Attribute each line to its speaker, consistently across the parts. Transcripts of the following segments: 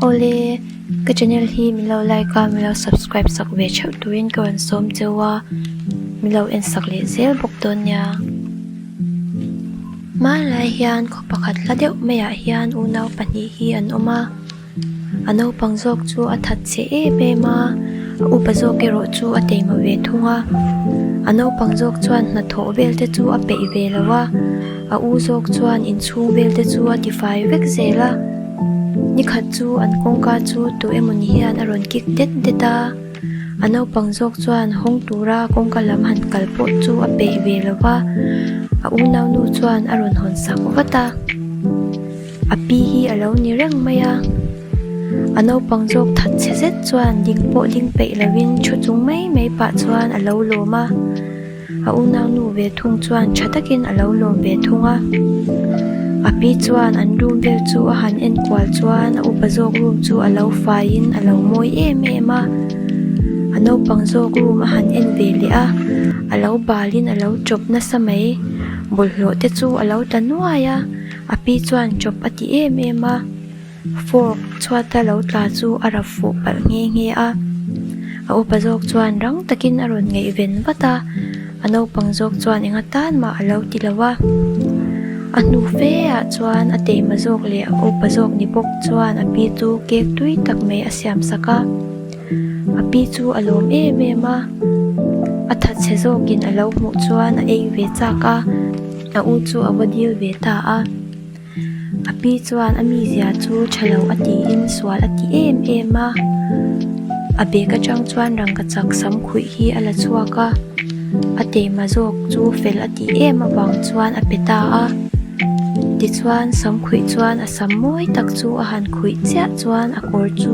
Speaker 1: Awle, ka channel hi min lo like a, min lo subscribe sak ve theuh turin ka rawn sawm cheu a, min lo en sak leh zel bawk dawn nia. Hmanlai hian khaw pakhat hla deuh maiah hian unau pahnih hi an awm a. A naupang zawk chu a that chhe em em a, a upa zawk erawh chu a teima ve thung a. A naupang zawk chuan hnathawh vel te chu a peih ve lo a, a u zawk chuan inchhung vel te chu a tifai vek zel a. Nikhat chu an kawngka chu tu emawni hian a rawn kik det det a, a naupang zawk chuan hawng tura kawngka lam han kal pawh chu a peih ve lo va, a unaunu chuan a rawn hawn sak vat a. A pi hi a lo ni reng mai a, a naupang zawk that chhe zet chuan ding pawh ding peih lovin thu chung mai mai pah chuan a lo lawm a, a unaunu ve thung chuan tha takin a lo lawm ve thung a. A pi chuan an room vel chu a han en kual chuan a upa zawk room chu a lo faiin a lo mawi em em a, a naupang zawk room a han en ve leh a, a lo balin a lo chawp nasa mai, bawlhhlawh te chu a lo tla nuai a. A pi chuan chawp a ti em em a, fork chhuata lo tla chu a rap fuh palh nghe nghe a. A upa zawk chuan rang takin a rawn ngaihven vat a, a naupang zawk chuan enga tan mah a lo ti lo a. A hnu fe ah chuan a teima zawk leh a upa zawk ni bawk chuan a pi chu cake tui tak mai a siam sak a. A pi chu a lawm em em a, a thatchhe zawkin a lo hmuh chuan a ei ve chak a. A u chu a va dil ve ta a, a pi chuan a mizia chu tha lo a tiin sual a ti em em a, a bag atang chuan rangkachak sam khuih hi a la chhuak a, a teima zawk chu fel a tih em avang chuan a pe ta a, tichuan sam khuih chuan a sam mawi tak chu a han khuih chiah chuan a kawr chu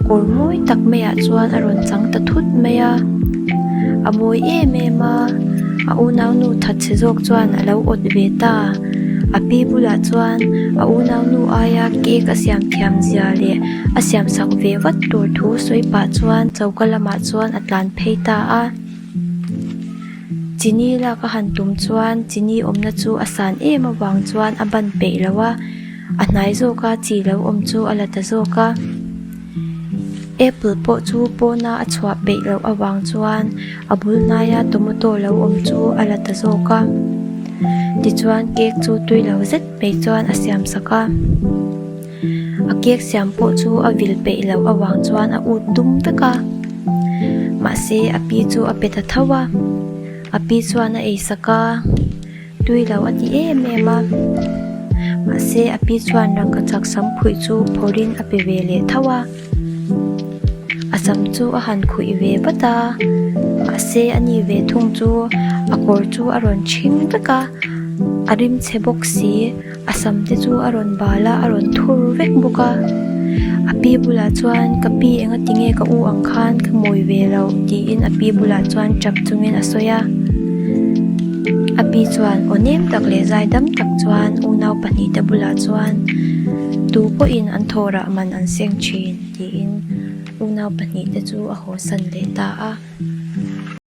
Speaker 1: Kawr mawi tak maiah chuan a rawn chang ta thut mai a, a mawi em em a, a unaunu thatchhe zawk chuan a lo awt ve ta. A pi bulah chuan a unaunu aia cake a siam thiam zia leh a siam sak ve vat tur thu sawi pah chuan choka lamah chuan a tlan phei ta a. Chini lak a han tum chuan chini awmna chu a san em avang chuan a ban peih lo a. A hnai zawka chi lo awm chu a la ta zawk a, apple pawh chu pawna a chhuah peih loh avang chuan a bul hnaia tomato lo awm chu a la ta zawk a, tichuan cake chu tui lo zet mai chuan a siam sak a, a cake siam pawh chu a vil peih loh avang chuan a ut dum vek a, mahse a pi chu a pe ta tho a, a pi chuan a ei sak a. Tui lo a ti em em a, mahse a pi chuan rangkachak sam khuih chu phawrhin a pe ve leh tho a, a sam chu a han khuih ve vat a, mahse a ni ve thung chu a kawr chu a rawn chhing vek a, a rim chhe bawk si, a sam te chu a rawn bal a, a rawn thur vek bawk a, a pi bulah chuan ka pi enga tinge ka u ang khan ka mawi ve loh tiin a pi bulah chuan tap chungin a sawi a, a pi chuan aw nem tak leh zai dam tak chuan unau pahnihte bulah chuan tu pawhin an thawhrah man an seng thin tiin unau pahnihte chu a haw san leh ta a.